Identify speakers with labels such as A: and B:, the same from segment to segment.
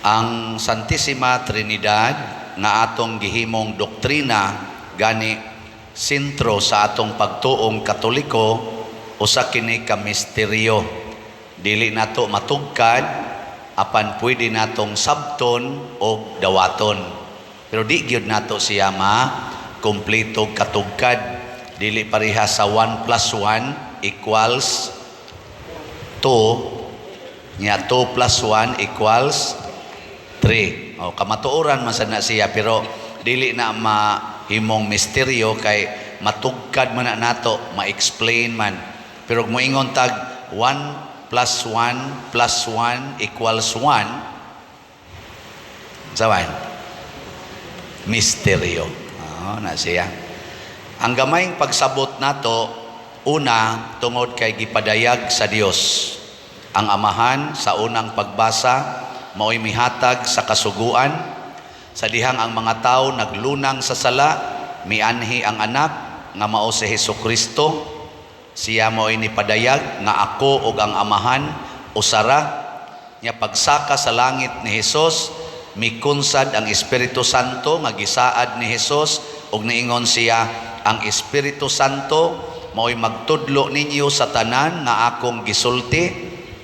A: Ang Santissima Trinidad nga atong gihimong doktrina, gani sentro sa atong pagtuong Katoliko, usa kini ka misteryo. Dili nato matugkad, apan pwede natong sabton og dawaton. Pero di gyud nato siya ma kumpleto katugkad. Dili pareha sa 1 plus 1 equals 2 nya 2 plus 1 equals 3. O kamatuoran man sad na siya, pero dili na mahimong misteryo kay matugkad man na nato, ma-explain man. Pero kung moingon tag 1 plus 1 plus 1 equals 1, sawan misteryo. Oh, na siya. Ang gamayng pagsabot nato, una, tungod kay gipadayag sa Dios. Ang Amahan sa unang pagbasa mao'y mihatag sa kasuguan sa dihang ang mga tao naglunang sa sala, mianhi ang Anak nga mao si Hesus Kristo. Siya mao'y nipadayag nga ako ug ang Amahan usara. Nya pagsaka sa langit ni Hesus, mikunsad ang Espiritu Santo nga gisaad ni Hesus ug niingon siya, "Ang Espiritu Santo mao'y magtudlo ninyo sa tanan nga akong gisulti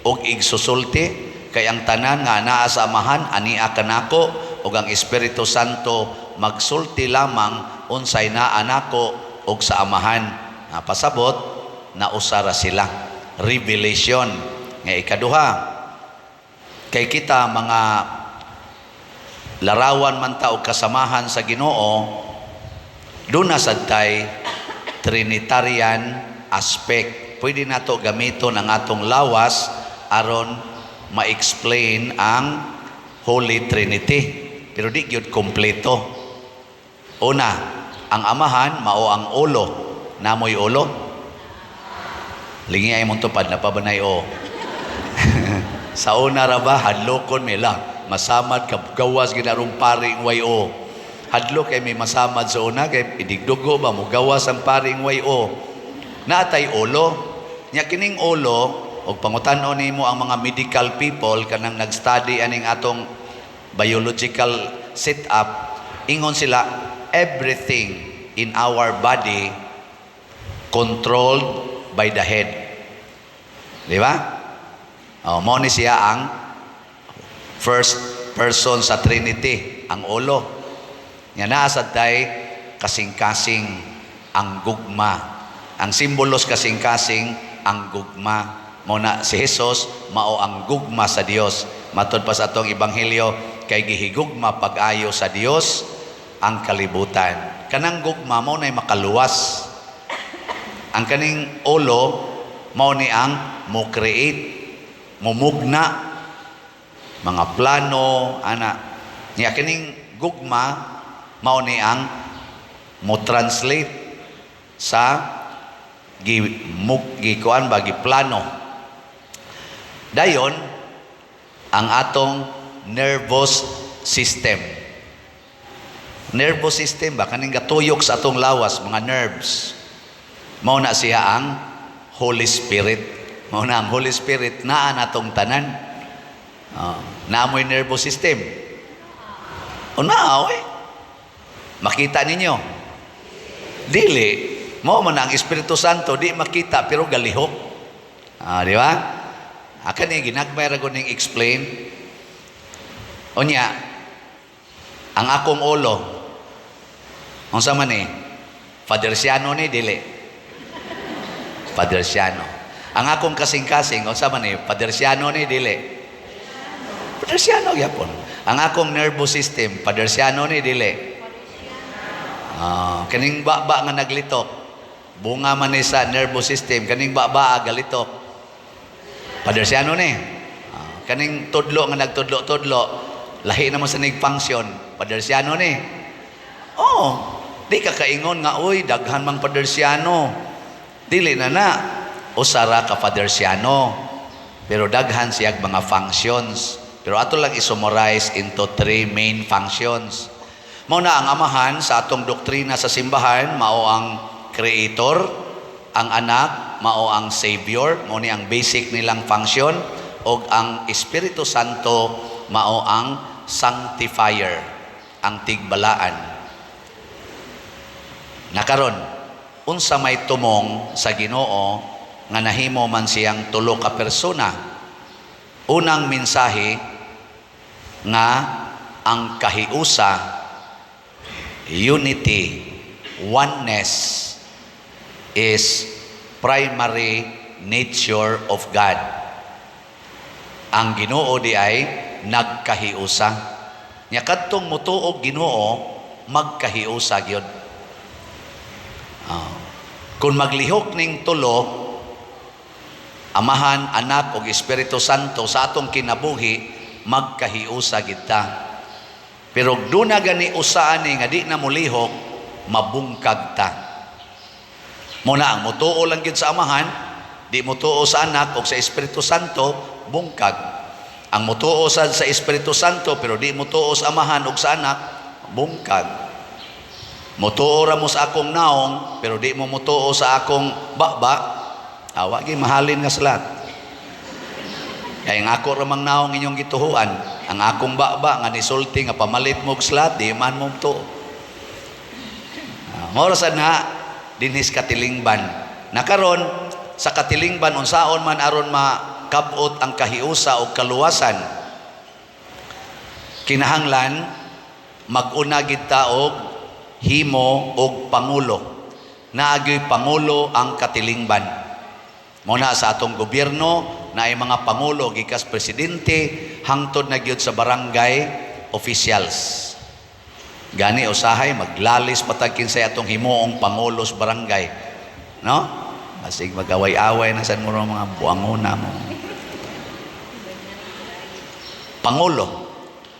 A: ug igsusulti, kay ang tanan nga anaa sa Amahan ania kanako, ug ang Espiritu Santo magsulti lamang unsay naa nako ug sa Amahan." Ah, pasabot na usara sila. Revelation. Nga ikaduha, kay kita mga larawan man ta og kasamahan sa Ginoo, duna sad tay Trinitarian aspect. Pwede nato gamiton ang atong lawas aron ma-explain ang Holy Trinity. Pero di gyud kompleto. Una, ang Amahan mao ang ulo. Namoy ulo? Lingi ay mong tupad, napabanay o. Sa una ra ba, hadlokon mi lang. Masamad ka, gawas ginarong paring wayo. Hadlok kay may masamad sa una, kay idigdugo ba, mo gawas ang paring wayo. Naatay ulo. Nya kining ulo, og pangutan-on nimo ang mga medical people kanang nag-study aning atong biological setup, ingon sila, everything in our body controlled by the head. Di ba? Oh, mo ni siya ang first person sa Trinity, ang ulo. Nga naa sad tay kasing-kasing, ang gugma. Ang simbolos kasing-kasing, ang gugma. Mo na si Jesus mao ang gugma sa Dios. Matod pa sa atong ebanghelyo, kay gihigugma pag-ayo sa Dios ang kalibutan. Kanang gugma mao nay makaluwas. Ang kaning ulo mao ni ang mo create, mumugna mga plano ana. Nya kining gugma mao ni ang mo translate sa gi mug gikuan ba, gi plano. Dayon ang atong nervous system. Nervous system ba, kaning gatuyok sa atong lawas, mga nerves, mao na siya ang Holy Spirit. Mao na ang Holy Spirit naa natong tanan. Oh, naa moy nervous system o naa oy? Makita ninyo? Dili. Mao man ang Espiritu Santo, di makita pero galihok. Ah, di ba? Akan ni ginagmay ra ko ning explain. Unya, ang akong ulo, unsa man ni? Fadersiano ni, dili? Fadersiano. Ang akong kasing-kasing, unsa man ni? Fadersiano ni, dili? Fadersiano gyapon. Ang akong nervous system, Fadersiano ni, dili? Ah, kaning baba nga naglitok, bunga man ni sa nervous system, kaning baba galitok. Padersiano ni. Ah, kaning tudlo nga nagtudlo-tudlo, lahi naman sa nig function, Padersiano ni. Oh, di ka kaingon nga, "Uy, daghan mang Padersiano." Dili na na. Usara ka Padersiano. Pero daghan siyag mga functions. Pero ato lang i-summarize into three main functions. Mao na ang Amahan sa atong doktrina sa simbahan, mao ang creator, ang Anak mao ang Savior, mao ni ang basic nilang function, ug ang Espiritu Santo mao ang sanctifier, ang tigbalaan. Nakaron, unsa may tumong sa Ginoo nga nahimo man siyang tulo ka persona? Unang mensahe nga ang kahiusa, unity, oneness is primary nature of God. Ang Ginoo di ay nagkahiusa. Nya kadtong mutuog Ginoo, magkahiusa gyud. Kung maglihok ning tulo, Amahan, Anak ug Espiritu Santo, sa atong kinabuhi, magkahiusa kita. Pero duna gani usa ani nga di na molihok, mabungkag ta. Muna ang mutuo lang gyud sa Amahan, di mutuo sa Anak ug sa Espiritu Santo, bungkag. Ang mutuo sa Espiritu Santo pero di mutuo sa Amahan ug sa Anak, bungkag. Mutuo ra mo sa akong naong pero di mo mutuo sa akong baba, awa gi mahalin nga salat. Kaya ang ako ra mang naong inyong gituhuan, ang akong baba nga nisulti nga pamalit mo og salat, di man mo mutuo. Mao ra sad na dinhis katilingban. Nakaron sa katilingban, unsaon man aron makabot ang kahiusa o kaluwasan? Kinahanglan mag-una gid ta og himo og pangulo. Naagyoy pangulo ang katilingban. Mao na sa atong gobyerno na ay mga pangulo gikas presidente hangtod na gyud sa barangay officials. Gani usahay maglalis patag kinsay atong himuong pangulo sa barangay. No? Basig magaway-away na sad mo mga buangona mo. Pangulo.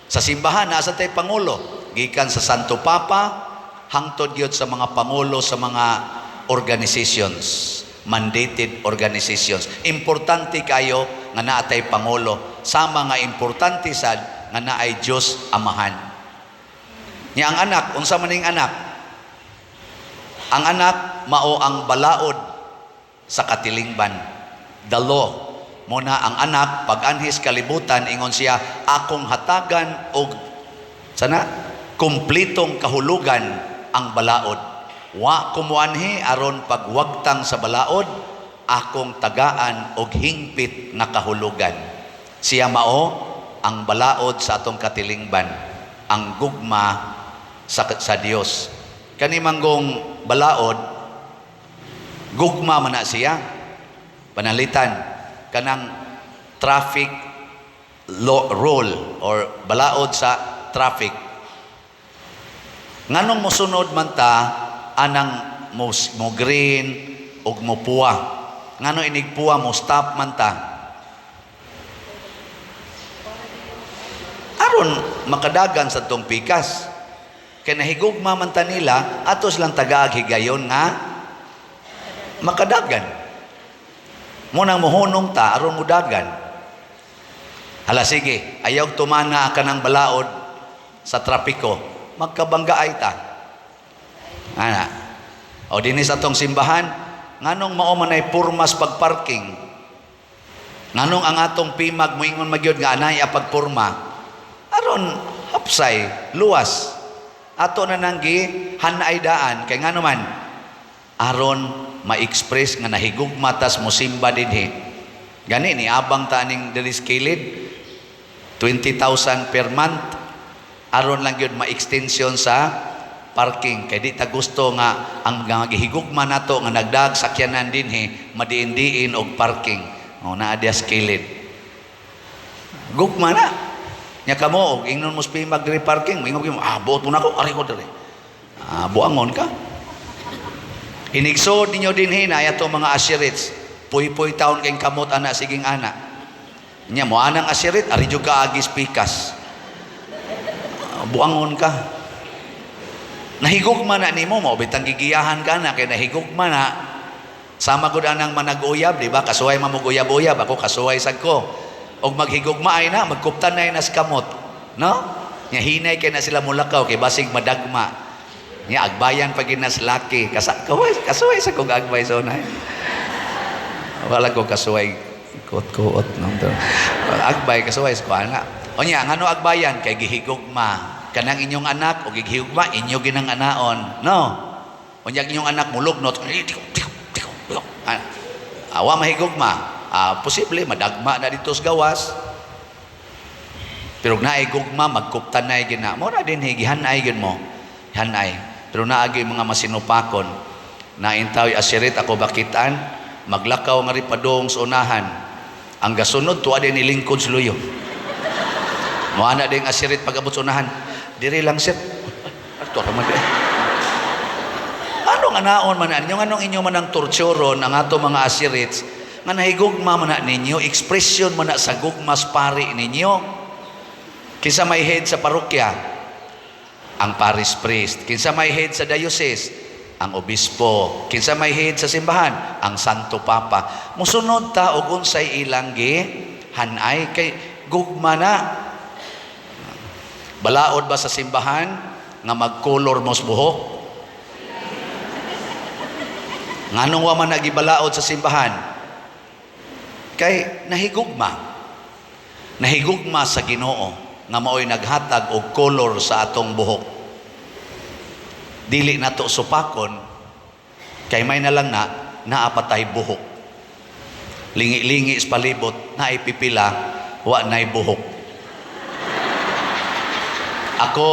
A: Sa simbahan nasa tay pangulo gikan sa Santo Papa hangtod gyud sa mga pangulo sa mga organizations, mandated organizations. Importante kayo nga naatay pangulo. Sama nga importante sad nga naay Dios Amahan. Nya ang Anak, unsa man ning Anak? Ang Anak mao ang balaod sa katilingban. The law. Muna ang Anak pag anhis kalibutan, ingon siya, "Akong hatagan og sana kumplitong kahulugan ang balaod. Wa ko moanhi aron pagwagtang sa balaod, akong tagaan og hingpit nga kahulugan." Siya mao ang balaod sa atong katilingban, ang gugma sa Dios. Kani manggong balaod, gugma man na siya. Panalitan kanang traffic law, rule or balaod sa traffic. Nganong mosunod man ta anang mo green ug mo puwa? Ngano inig puwa mo stop man ta? Aron makadagan sa tong pikas. Kay nahigugma man ta nila, atos lang tagaag higayon nga makadagan. Munang muhunong ta aron mudagan. Hala sige, ayaw tumana ka ng balaod sa trapiko, magkabanggaay ta. Ana. O dinhi sa atong simbahan, nganong mao man ay purmas pagparking? Nganong ang atong PIMAG moingon magyud nga anay a pagpurma? Aron hapsay, luwas. Ato na nang gi hanay daan kay ngano man aron ma-express nga nahigugma tas mosimba dinhi. Gani ni abang ta aning diri sa kilid, 20,000 per month aron lang gyud ma-extension sa parking kay di ta gusto nga ang mga gihigugma nato nga nagdag sakyanan dinhi madiin-diin og parking. O naa diya sa kilid. Gugma na. Nya kamo og ingnon mo sa PIMAG diri parking, moingon mo, "Ah, buot mo nako, ari ko diri." Ah, buangon ka. Inigsood ninyo dinhi na ato mga asherits. Puy-puy taon kay kamot ana siging ana. Nya mo anang asherit, ari jud ka agis pikas. Ah, buangon ka. Nahigugma na nimo mo bitang gigiyahan ka na kay nahigugma na. Sama gud anang manag-uyab, di ba? Kasuway man mo uyab-uyab, ako kasuway sad ko. Og maghigugma ay na, magkuptan na nas kamot. No? Nya hinay kay na sila mulakaw kay basig madagma. Nya agbayan pa ginas laki. Kasa kaway kasuway sa kog agbay so na. Wala ko kasuway kuot-kuot no. Agbay kasuway sa kuan na. Unya, ngano agbayan? Kay gihigugma. Kanang inyong anak o gihigugma, inyo ginang anaon. No? Unya inyong anak mulugnot. Ah, awa mahigugma. Ah, posible madagma na dito sa gawas. Pero naay gugma, magkuptanay gina. Mo na din gihanay gyud mo. Hanay. Pero naagi mga masinupakon. Naintaw asirit ako bakitan, maglakaw nga ripadong sa unahan. Ang gasunod tuwa din nilingkod sa luyo. Moana din asirit pag abot sa unahan. Diri lang, sir. Ato ra man di. Ano nga naon man ninyo? Anong inyo man ang torturon ang ato mga asirits nga nahigugma man na ninyo, expression man na sa gugmas pari ninyo. Kinsa may head sa parokya? Ang parish priest. Kinsa may head sa diocese? Ang obispo. Kinsa may head sa simbahan? Ang Santo Papa. Musunod ta og unsay ilang gi hanay kay gugma na. Balaod ba sa simbahan nga magkolor mos buhok? Nganong wa man nagibalaod sa simbahan? Kay nahigugma. Nahigugma sa Ginoo nga maoy naghatag og kolor sa atong buhok. Dili nato supakon kay may na lang na naapatay buhok. Lingi-lingi sa palibot, naay pipila, wa nay buhok. Ako,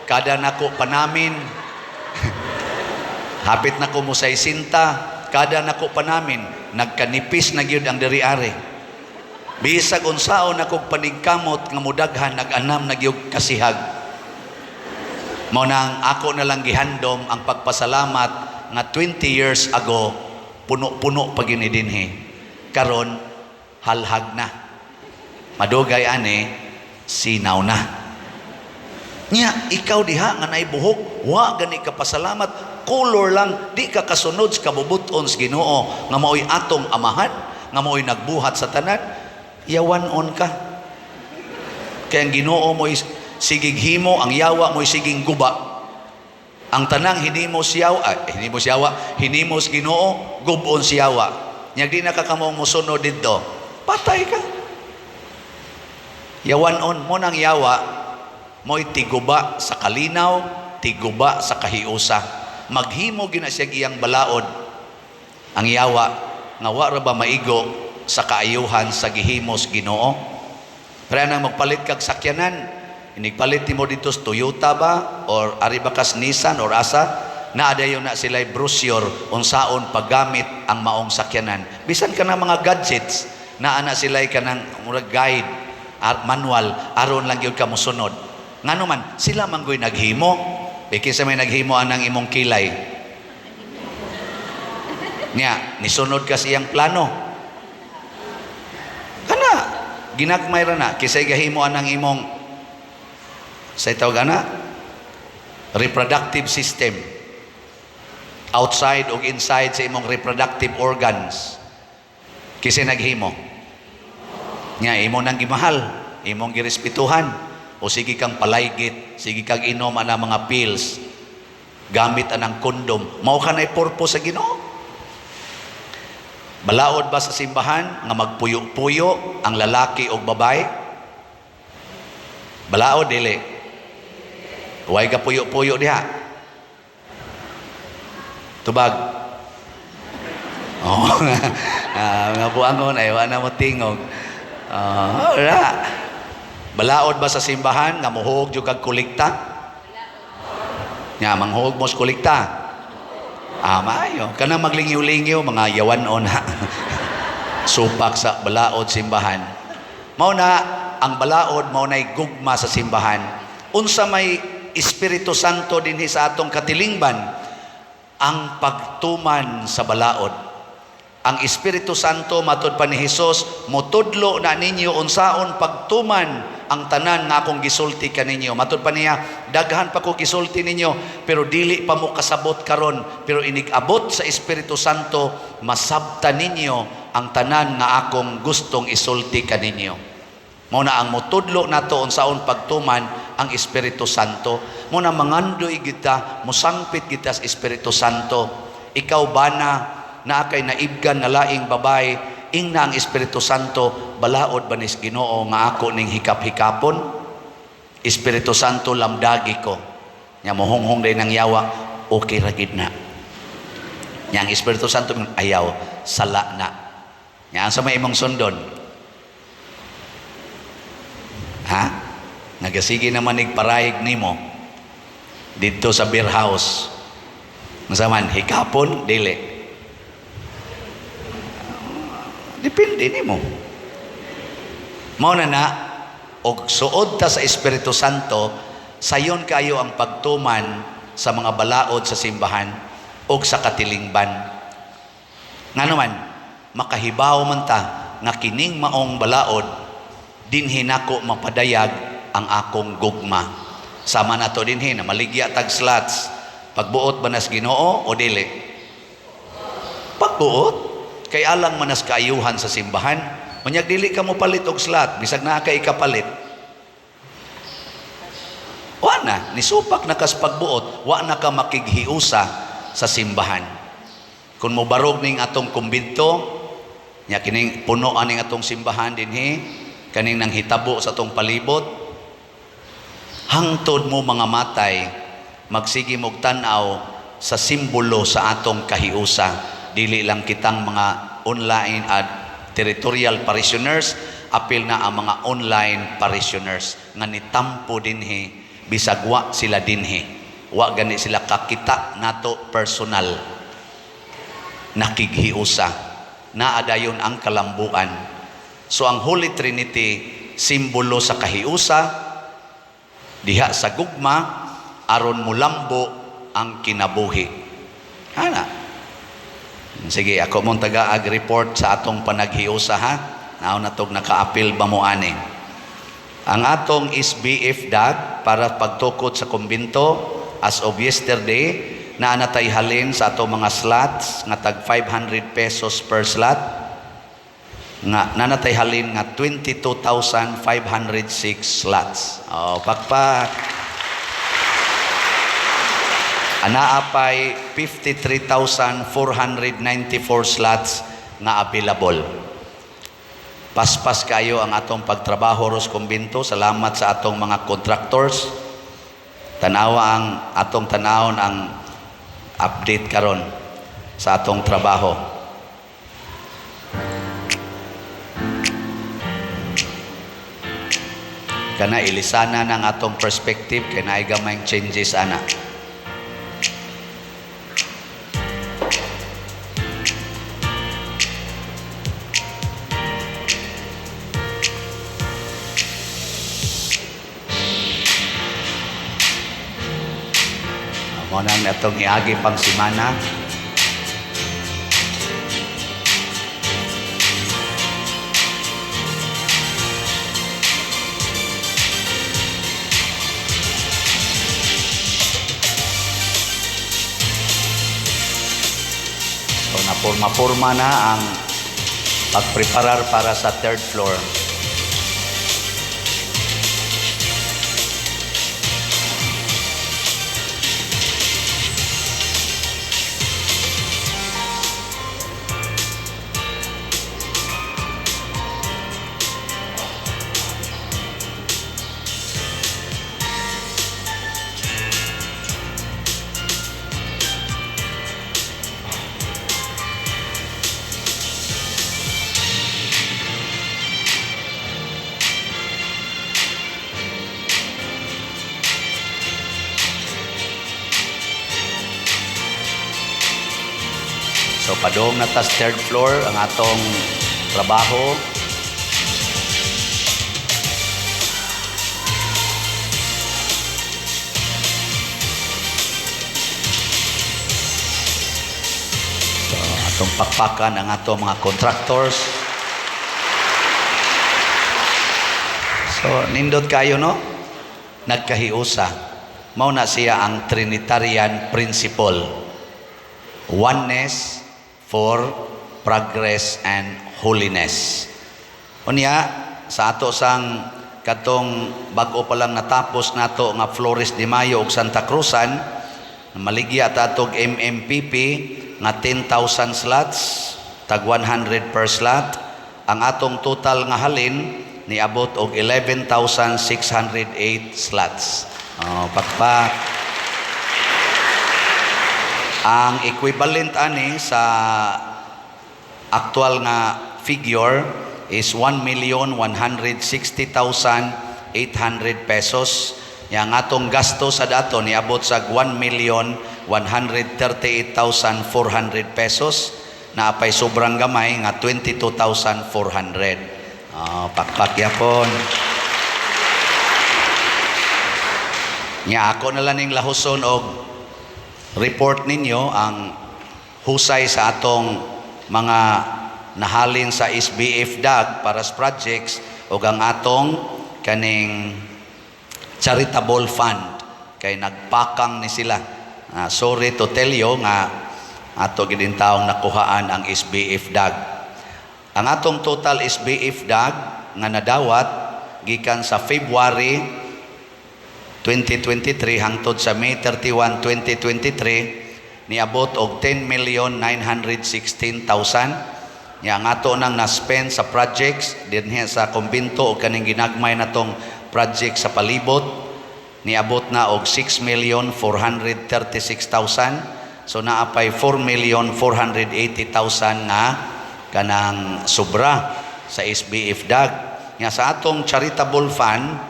A: kada nako panamin, hapit na ko mo sa isinta, kada nako panamin, nagkanipis na gyud ang diri-ari. Bisag unsaon akong panigkamot nga mudaghan, nag-anam na gyud kasihag. Mao nang ako na lang gihandom ang pagpasalamat nga 20 years ago puno-puno pa gini dinhi. Karon halhag na. Madugay ani sinaw na. Nya ikaw diha nga naay buhok, wa gani ka pasalamat, color lang, di ka kasunod sa kabubuton sa Ginoo nga maoy atong amahan, nga maoy nagbuhat sa tanan, yawan-on ka. Kaya ang Ginoo mo'y sigig himo, ang yawa mo'y siging guba. Ang tanang hinimo siyawa, ay, hinimo siyawa, hinimo sa Ginoo, gubon siyawa. Nya di na ka kamong mosunod didto, patay ka. Yawan-on mo nang yawa, mo'y tiguba sa kalinaw, tiguba sa kahiusa. Maghimo gina siya iyang balaod. Ang yawa, nga wa ra ba maigo sa kaayuhan sa gihimos Ginoo? Pero nang magpalit kag sakyanan, inigpalit nimo dito sa Toyota ba or ari ba kas Nissan or asa, naa dayon na sila brochure unsaon paggamit ang maong sakyanan. Bisan ka na mga gadgets, naa na sila kanang murag guide, manual, aron lang gyud ka mosunod. Ngano man, sila manggoy naghimo. Kinsa may naghimo anang imong kilay? Nya, nisunod ka sa iyang plano. Kana, ginagmay ra na, kisay gahimo anang imong sa tawag ana reproductive system, outside ug inside sa imong reproductive organs, kisay naghimo? Nya imo nang gimahal, imong girespetuhan, o sige kang palaygit, sige kang inom ana mga pills, gamit anang kondom, mao ka nay purpose sa Ginoo. Balaod ba sa simbahan nga magpuyo-puyo ang lalaki o babae? Balaod dili? Way ka puyo-puyo diha? Tubag. Oh, ah, mga buangon ay wala na mo tingog. Ah, wala. Balaod ba sa simbahan nga muhog jud kag kolekta? Nga manghuog mo sa kolekta. Ah, maayo. Kanang maglingyo-lingyo, mga yawan-on ha. Supak sa balaod simbahan. Mao na ang balaod, mao na'y gugma sa simbahan. Unsa may Espiritu Santo dinhi sa atong katilingban? Ang pagtuman sa balaod. Ang Espiritu Santo, matud pa ni Hesus, motudlo na ninyo unsaon pagtuman ang tanan nga akong gisulti kaninyo. Matud pa niya, daghan pa ko gisulti ninyo, pero dili pa mo kasabot karon, pero inig-abot sa Espiritu Santo, masabta ninyo ang tanan nga akong gustong isulti kaninyo. Mao na ang motudlo nato unsaon pagtuman ang Espiritu Santo. Mao na mangandoy kita, mosangpit kita sa Espiritu Santo. Ikaw bana, naa kay naibgan nga laing babae, Ingna ang Espiritu Santo, balaod ba nis Ginoo nga ako ning hikap-hikapon? Espiritu Santo, lamdagi ko. Nya mohunghong din ang yawa, okay ra gid na. Nya ang Espiritu Santo, ayaw, sala na. Nya asa may imong sundon? Ha? Nagasige naman igparayig nimo didto sa beer house. Unsa man, hikapon, dili? Depende nimo. Mao na na og suod ta sa Espiritu Santo, sayon kayo ang pagtuman sa mga balaod sa simbahan og sa katilingban. Ngano man, makahibaw man ta nga kining maong balaod dinhi nako mapadayag ang akong gugma. Sama nato dinhi na maligya tag slots. Pagbuot ba nas Ginoo o dili? Pagbuot kay alang man nas kaayuhan sa simbahan. Unyag dili ka mo palit og slot bisag naa kay ikapalit. Wa na, nisupak na kas pagbuot, wa na ka makighiusa sa simbahan. Kung mobarog ning atong kumbinto, nya kining puno aning atong simbahan dinhi, kaning nang hitabo sa atong palibot, hangtod mo mga matay, magsige mog tan-aw sa simbolo sa atong kahiusa. Dili lang kitang mga online at territorial parishioners, apil na ang mga online parishioners nga nitampo dinhi bisag wa sila dinhi. Wa gani sila kakita nato personal. Nakighiusa. Naa dayon ang kalambuan. So ang Holy Trinity simbolo sa kahiusa diha sa gugma aron mulambo ang kinabuhi. Ana. Sige, ako mong taga-ag report sa atong panaghiusa ha. Naon na tog nakaapil ba mo ani. Ang atong SBF DAG para pagtukod sa kumbinto as of yesterday naa natay halin sa atong mga slots nga tag 500 pesos per slot nga naa natay halin nga 22,506 slots. Oh, pakpak. Anaa pay 53,494 slots nga available. Paspas kayo ang atong pagtrabaho ros kumbinto. Salamat sa atong mga contractors. Tanawa ang atong tanawon ang update karon sa atong trabaho. Kana ilisana ng atong perspective kay naay gamayng changes ana. Mao nang atong iagi pang simana. So napurma-purma na ang pagpreparar para sa third floor. So padong na tas third floor ang atong trabaho. So atong pakpakan ang atong mga contractors. So nindot kayo, no? Nagkahiusa. Mao na siya ang Trinitarian principle. Oneness for progress and holiness. Unya, sa ato sang katong bag-o pa lang natapos nato nga Flores de Mayo ug Santa Cruzan, maligya ta atog MMPP nga 10,000 slots, tag 100 per slot. Ang atong total nga halin niabot og 11,608 slots. Oh, pakpak. Ang equivalent ani sa actual nga figure is 1,160,800 pesos. Yang atong gasto sa dato niabot sa 1,138,400 pesos, naa pay sobrang gamay nga 22,400. Oh, pakpak yapon. Nya ako na lang ning lahuson og report ninyo ang husay sa atong mga nahalin sa SBF DAG para sa projects ug ang atong kaning charitable fund kay nagpakang ni sila. Sorry to tell you nga ato gid taong nakuhaan ang SBF DAG. Ang atong total SBF DAG nga nadawat gikan sa February 2023 hangtod sa May 31, 2023 niabot og 10,916,000. Nya ang ato nang na-spend sa projects dinhi sa kumbento o kaning ginagmay natong project sa palibot niabot na og 6,436,000. So naa pay 4,480,000 nga kanang sobra sa SBF DAG. Nga sa atong charitable fund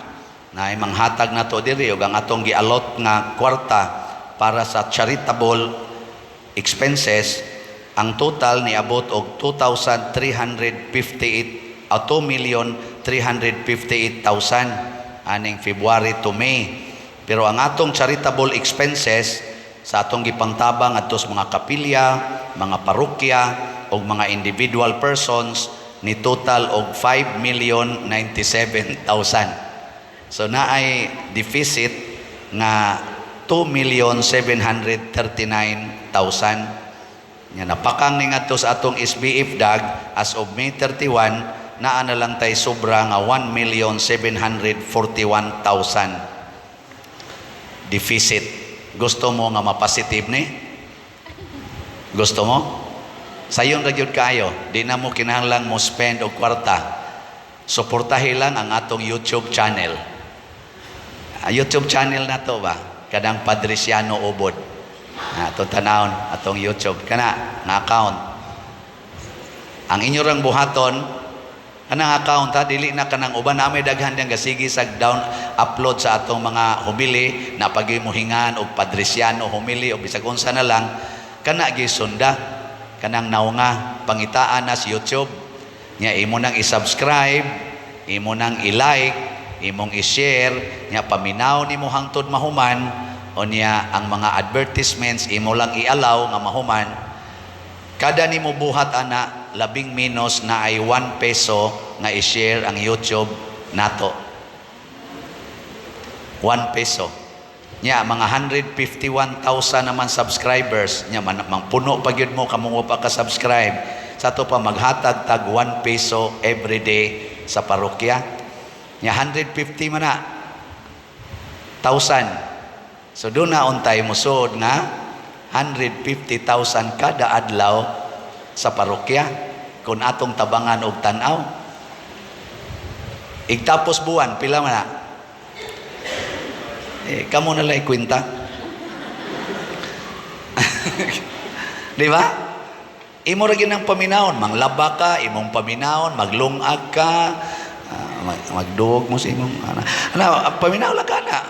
A: na manghatag nato diri ug ang atong gialot nga kwarta para sa charitable expenses, ang total niabot og 2,358 o 2,358,000 aning February to May. Pero ang atong charitable expenses sa atong gipangtabang adto sa mga kapilya, mga parokya ug mga individual persons ni total og 5,097,000. So naay deficit nga 2,739,000. Nya napakang ni ngadto sa atong SBF DAG as of May 31, naa na lang tay sobra nga 1,741,000 deficit. Gusto mo nga mapositive ni? Gusto mo? Sayon ra gyud kayo, di na mo kinahanglan mo spend og kwarta. Suportahi lang ang atong YouTube channel. Ah, YouTube channel na to ba? Kanang Padriciano Ubod. Ah, atong tanawon, atong YouTube. Kana, nga account. Ang inyo rang buhaton, kanang account ha, dili na kanang uban na may daghan diyang gasigi sa down upload sa atong mga homily na pag mo hingan og Padriciano homily o bisag unsa na lang kana gisunda kanang naunga pangitaan na sa YouTube nya. Imo nang i-subscribe, imo nang i-like, imong i-share. Nya paminaw nimo hangtod mahuman. O niya ang mga advertisements imo lang i-allow nga mahuman. Kada nimo buhat ana, labing menos na ay 1 peso nga i-share ang YouTube nato. 1 peso. Nya mga 151,000 naman subscribers nya man, puno pa gyud mo kamong wa pa ka subscribe. Sa ato pa maghatag tag 1 peso every day sa parokya. Nya 150 man na thousand. So doon na untay musod nga 150,000 kada adlaw sa parokya kung atong tabangan og tan-aw. Igtapos buwan, pila man na? Eh, kamo na lang ikwenta. Di ba? Imo ra gyud ang paminawon, manglaba ka, imong paminawon, maglungag ka, magduog mo sa imong ana. Ana, paminaw lang ka na.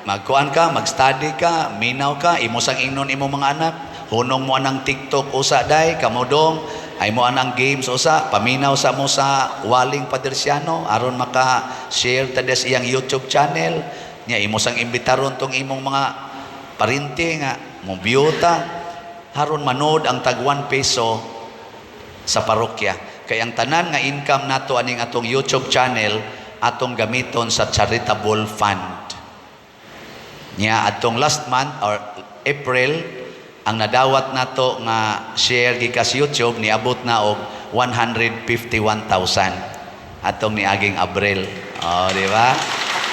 A: Magkuan ka, mag-study ka, minaw ka, imo sang ingnon imong mga anak, hunong mo anang TikTok usa day, kamodong, ay mo anang games usa, paminaw sa mo sa Waling Padersiano aron maka-share ta des iyang YouTube channel. Nya imo sang imbitaron tong imong mga parente nga mo ta haron manood ang tag 1 peso sa parokya. Kay ang tanan nga income nato aning atong YouTube channel atong gamiton sa charitable fund. Nya atong last month or April, ang nadawat nato nga share gikas YouTube niabot na og 151,000 atong niaging Abril. Oh, di ba?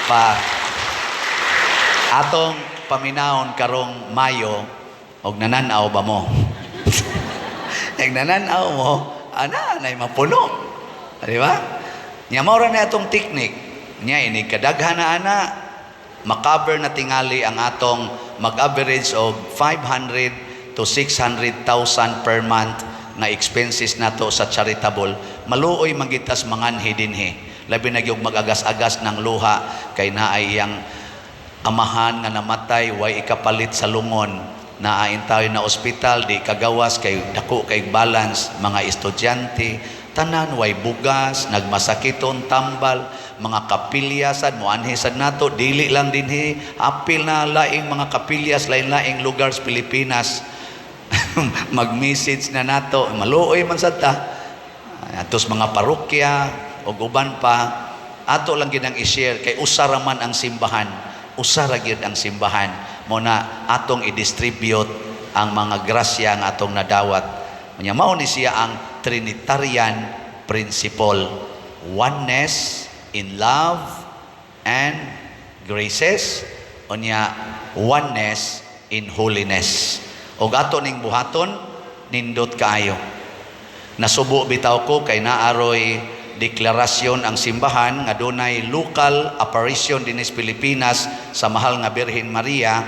A: Pa atong paminawon karong Mayo og nananaw ba mo? Nag nananaw mo, ana nay mapuno. Di ba? Nya mao ra na atong technique. Nya inig kadaghan na ana, makover na tingali ang atong mag-average og 500 to 600,000 per month nga expenses nato sa charitable. Maluoy man gyud tas manganhi dinhi. Labi na gyud mag-agas-agas ng luha kay naay iyang amahan nga namatay, way ikapalit sa lungon, naa tayo na ospital, di kagawas kay dako kay balance, mga estudyante tanan way bugas, nagmasakiton, tambal, mga kapilya sad moanhi sad nato, dili lang dinhi, apil na laing mga kapilyas, lain-laing lugar sa Pilipinas. Mag-message na nato, maluoy man sad ta. Atos mga parokya ug uban pa, ato lang gyud ang i-share kay usa ra man ang simbahan, usa ra gyud ang simbahan. Mo na atong i-distribute ang mga grasya nga atong nadawat. Unya mao ni siya ang Trinitarian principle: oneness in love and graces, unya oneness in holiness. Ug ato ning buhaton, nindot kaayo. Nasubo bitaw ko kay naaroy deklarasyon ang simbahan nga dunay local apparition dinhi sa Pilipinas sa Mahal nga Birhen Maria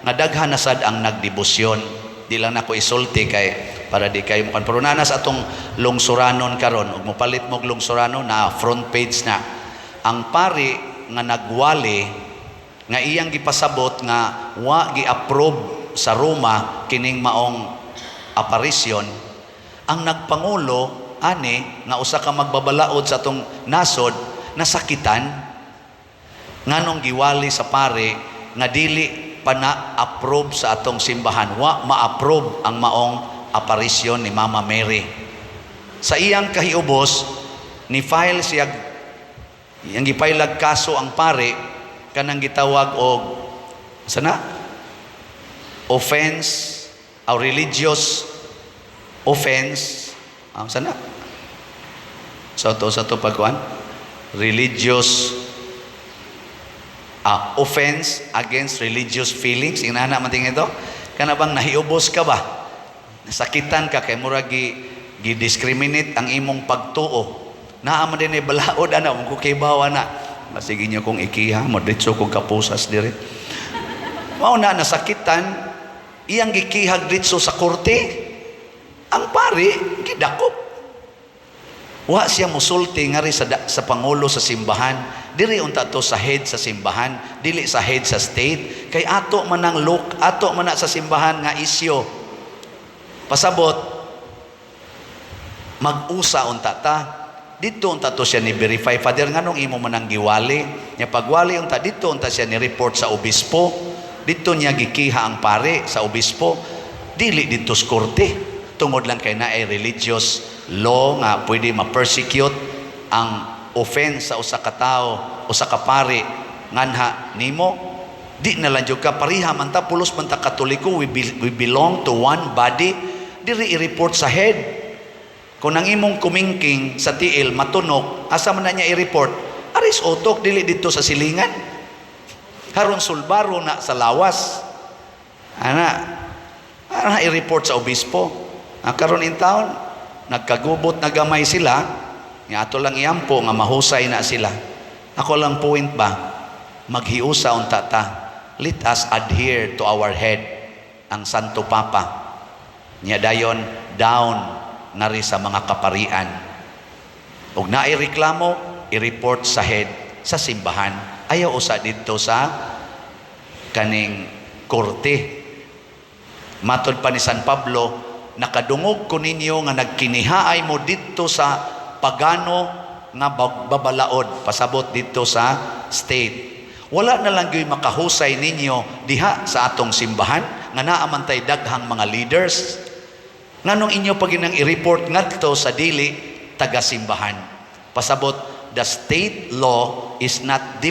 A: nga daghan na sad ang nagdebosyon. Di lang nako isulti kay para di kayo mukan, pero naa na sa atong lungsuranon karon. Ug mopalit mo og lungsuranon na, front page na ang pari nga nagwali nga iyang gipasabot nga wa gi-approve sa Roma kining maong apparition. Ang nagpangulo ani nga usa ka magbabalaod sa atong nasod, nasakitan nganong giwali sa pare nga dili pa na approve sa atong simbahan, wa ma-approve ang maong aparisyon ni Mama Mary. Sa iyang kahiubos, ni file siya, iyang gipailag kaso ang pare kanang gitawag og sana offense or religious offense ang sana sa to pagkuan, religious offense against religious feelings. Inana man tingin ito, kana bang nahiubos ka ba, nasakitan ka kay murag gi gi-discriminate ang imong pagtuo. Naa man din balaod ana kung kibaw ana. Sige niyo kong ikiha mo diretso kong kapusas dire. Mao na nasakitan, iyang gikihag ditso sa korte. Ang pari gidakop. Wa siya musulti ngari sa pangulo sa simbahan. Diri unta to sa head sa simbahan, dili sa head sa state, kay ato man ang look, ato man na sa simbahan nga isyo. Pasabot, mag-usa unta ta. Dito unta to siya ni verify, "Father, nganong imo man ang giwali?" Nya pagwali unta dito unta siya ni report sa obispo. Dito niya gikiha ang pare sa obispo. Dili dito sa korte. Tungod lang kay naay religious law nga pwede ma-persecute ang offense sa usa ka tawo, usa ka pare nganha nimo. Di na lang jud ka pareha man ta, pulos man ta Katoliko, we belong to one body. Diri i-report sa head. Kung ang imong kumingking sa tiil matunok, asa man na niya i-report? Aris utok, dili dito sa silingan. Haron sulbaro na sa lawas. Ana, ana i-report sa obispo. Ang karon in town, nagkagubot na gamay sila, nga ato lang iampo nga mahusay na sila. Ako lang point ba, maghiusa unta ta. Let us adhere to our head, ang Santo Papa. Nya dayon down ngari sa mga kaparian. Ug naay reklamo, i-report sa head sa simbahan. Ayaw usa didto sa kaning korte. Matod pa ni San Pablo, "Nakadungog ko ninyo nga nagkinihaay mo didto sa pagano nga babalaod," pasabot didto sa state. "Wala na lang gyud makahusay ninyo diha sa atong simbahan nga naa man tay daghang mga leaders. Nganong inyo pa ginang i-report ngadto sa dili taga-simbahan?" Pasabot, the state law is not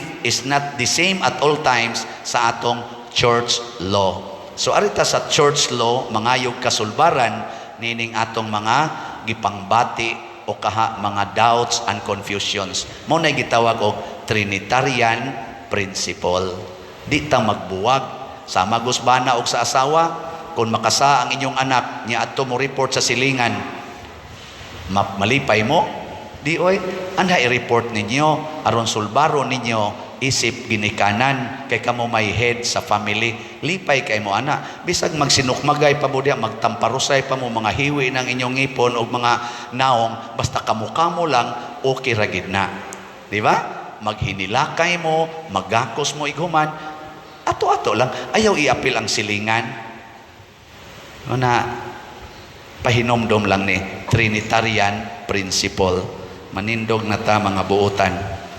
A: the same at all times sa atong church law. So arita sa church law mangayog kasulbaran nining atong mga gipangbati o kaha mga doubts and confusions. Mao na gitawag og Trinitarian principle. Di ta magbuwag sa magusbana og sa asawa. Kung makasa ang inyong anak niya adto mo report sa silingan, malipay mo? Di oy, anha i-report ninyo aron sulbaro ninyo isip ginikanan kay kamo may head sa family. Lipay kay mo ana, bisag magsinukmagay pa mo diha, magtamparusay pa mo, mga hiwi ng inyong ngipon og mga naong, basta kamo-kamo lang, okay ra gid na, di ba? Maghinilakay mo, magakos mo ighuman, ato-ato lang, ayaw iapil ang silingan na. Pahinomdom lang ni Trinitarian principle. Manindog na ta, mga buotan.